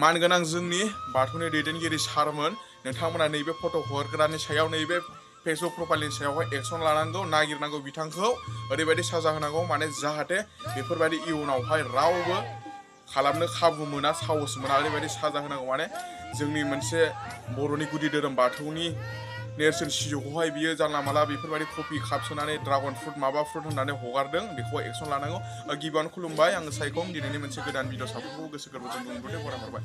मानगोनां जोंनि बाथौनि दैदेनगिरि सारमोन नोंथांमोना नैबे फट' हगारग्रानि सायाव नैबे फेसबुक प्रफाइलनि सायावहाय एक्सन लानांगौ नागिरनांगौ बिथांखौ ओरैबायदि साजा होनांगौ माने जाहाथे बेफोरबायदि इयुनावहाय रावबो खालामनो खाबु मोना साहस मोना ओरैबायदि साजा होनांगौ माने जोंनि मोनसे बर'नि गुदि धोरोम बाथौनि नेरसोन सिजौखौहाय बियो जानला माला बेफोरबायदि कपि काप सोनानै ड्रागन फ्रुट माबा फ्रुट होननानै हगारदों बेखौ एक्सन लानांगौ। गिबियावनो खुलुमबाय आङो साइखं दिनैनि मोनसे गोदान भिडिअ साफोरखौ गोसो गोरबोजों बुंब्रदे बरायहरबाय।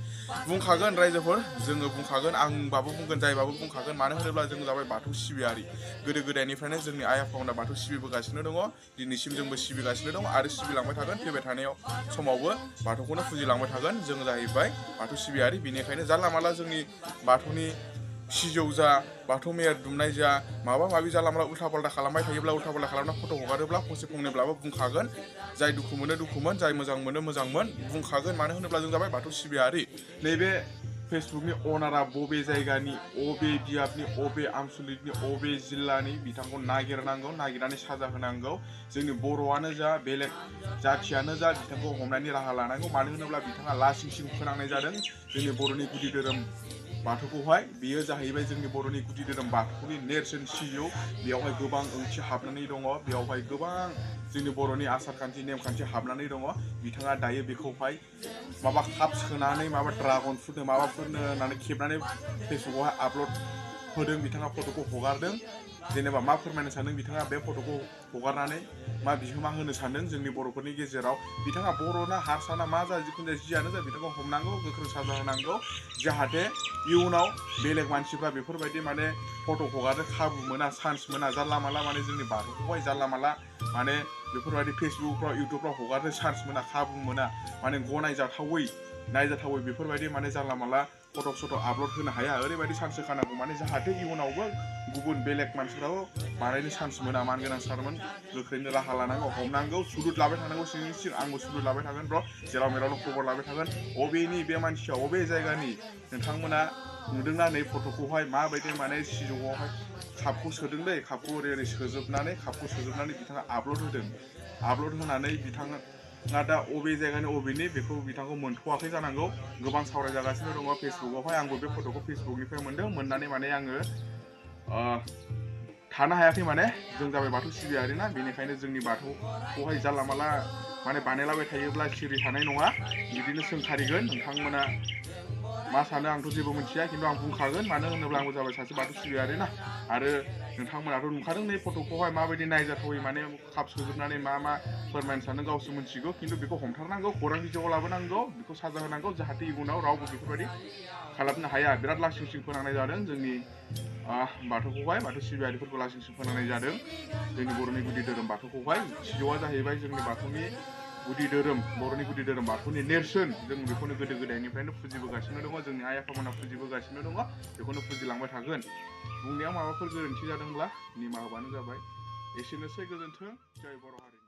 बुंखागोन रायजोफोर जोङो बुंखागोन आंबाबो बुंगोन जायबाबो बुंखागोन मानो होनोब्ला जों जाबाय बाथौ सिबियारि गोदो गोदायनिफ्रायनो जोंनि आइ आफामोना बाथौ सिबिबोगासिनो दङ दिनैसिम जोंबो सिबिगासिनो दं आरो सिबिलांबाय थागोन फैबाय थानायाव समावबो बाथौखौनो फुजिलांबाय थागोन जों जाहैबाय बाथौ सिबियारि बेनिखायनो जानला माला जोंनि बाथौनि सिजौ जा बाथौ मेयर दुमनाय जा माबा माबि जानला माला उल्था पाल्टा खालामबाय थायोब्ला उल्था पाल्टा खालामना फट' हगारोब्ला फंसे फंनैब्लाबो बुंखागोन जाय दुखु मोनो दुखुमोन जाय मोजां मोनो मोजांमोन बुंखागोन मानो होनोब्ला जों जाबाय बाथौ सिबियारि नैबे फेसबुकनि अनारा बबे जायगानि अबे बियाबनि अबे आनसलिकनि अबे जिल्लानि बिथांखौ नागिरनांगौ नागिरनानै साजा होनांगौ जोंनि बर'आनो जा बेलेग जाथियानो जा बिथांखौ हमनायनि राहा लानांगौ मानो होनोब्ला बिथाङा लासिं सिं फोनांनाय जादों जोंनि बर'नि गुदि धोरोम बाथौखौहाय बेयो जाहैबाय जोंनि बर'नि गुदि धोरोम बाथौनि नेरसोन सिजौ बेयावहाय गोबां ओंथि हाबनानै दङ बेयावहाय गोबां जोंनि बर'नि आसार खान्थि नेमखान्थि हाबनानै दङ बिथाङा दायो बेखौहाय माबा काप सोनानै माबा ड्रागन फ्रुटनो माबाफोरनो होननानै खेबनानै फेसबुकआवहाय आपल'ड होदों बिथाङा फट'खौ हगारदों जेनेबा मा फोरमायनो सानदों बिथाङा बे फट'खौ हगारनानै मा बिहोमा होनो सानदों जोंनि बर'फोरनि गेजेराव बिथाङा बर'ना हारसाना मा जा जिखुनु जाया जियानो जा बिथांखौ हमनांगौ गोख्रों साजा होनांगौ जाहाथे इयुनाव बेलेग मानसिफ्रा बेफोरबायदि माने फट' हगारनो खाबु मोना चान्स मोना जानला माला माने जोंनि बाथौखौहाय जानला माला माने बेफोरबायदि फेसबुकफ्राव इउटुबफ्राव हगारनो चान्स मोना खाबु मोना माने गनायजाथावै नायजाथावै बेफोरबायदि माने जानला माला फट' सट' आपल'ड होनो हाया ओरैबायदि चान्स होखानांगौ माने जाहाथे इयुनावबो गुबुन बेलेग मानसिफ्राबो बानायनो चान्स मोना मानगोनां सारमोन गोख्रैनो राहा लानांगौ हमनांगौ सुलुट लाबाय थानांगौ सिं सिं आंबो सुलुट लाबाय थागोन ब्र जेराव मेरावनो खबर लाबाय थागोन अबेनि बे मानसिया अबे जायगानि नोंथांमोना नुदोंना नै फट'खौहाय माबायदि माने सिजौआवहाय कापखौ सोदों दै कापखौ ओरै ओरै सोजोबनानै कापखौ सोजोबनानै बिथाङा आपल'ड होदों आपल'ड होनानै बिथाङा दा अबे जायगानि अबेनि बेखौ बिथांखौ मोनथ'वाखै जानांगौ गोबां सावरायजागासिनो दङ फेसबुकआवहाय आंबो बे फट'खौ फेसबुकनिफ्राय मोनदों मोननानै माने आङो थानो हायाखै माने जों जाबाय बाथौ सिबियारि ना बेनिखायनो जोंनि बाथौखौहाय जानला माला माने बानायलाबाय थायोब्ला सिरि थानाय नङा बिदिनो सोंखारिगोन नोंथांमोना मा सानो आंथ' जेबो मिथिया खिन्थु आं बुंखागोन मानो होनोब्ला आंबो जाबाय सासे बाथौ सिबियारि ना आरो नोंथांमोनाथ' नुखादों नै फट'खौहाय माबायदि नायजाथावै माने काप सोजोबनानै मा मा फोरमायनो सानो गावसो मिथिगौ खिन्थु बेखौ हमथारनांगौ खौरां बिजोङाव लाबोनांगौ बेखौ साजा होनांगौ जाहाथे इयुनाव रावबो बेफोरबायदि खालामनो हाया बिराद लासिं सिं फोनांनाय जादों जोंनि बाथौखौहाय बाथौ सिबियारिफोरखौ लासिं सिं फोनांनाय जादों जोंनि बर'नि गुदि धोरोम बाथौखौहाय सिजौआ जाहैबाय जोंनि बाथौनि गुदि धोरोम बर'नि गुदि धोरोम बाथौनि नेरसोन जों बेखौनो गोदो गोदायनिफ्रायनो फुजिबोगासिनो दङ जोंनि आइ आफामोना फुजिबोगासिनो दङ बेखौनो फुजिलांबाय थागोन बुंनायाव माबाफोर गोरोन्थि जादोंब्ला निमाहा होबानो जाबाय एसेनोसै गोजोन्थों जय बर' हारि।